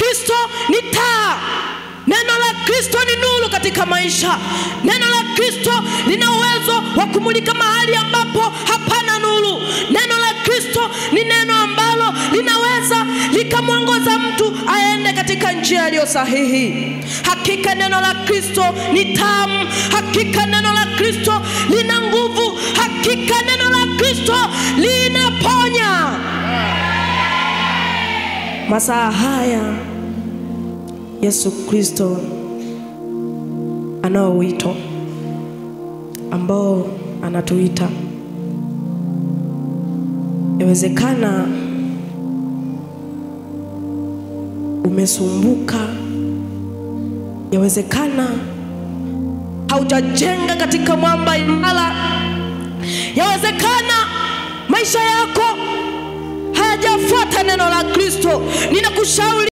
Kristo ni taa. Neno la Kristo ni nuru katika maisha. Neno la Kristo lina uwezo wa kumulika mahali ambapo hapana nuru. Neno la Kristo ni neno ambalo linaweza likamwongoza mtu aende katika njia iliyo sahihi. Hakika neno la Kristo ni tamu. Hakika neno la Kristo lina nguvu. Hakika neno la Kristo linaponya. Masaa haya Yesu Kristo anao wito ambao anatuita. Inawezekana umesumbuka, yawezekana haujajenga katika mwamba imara, yawezekana maisha yako hayajafuata neno la Kristo. Ninakushauri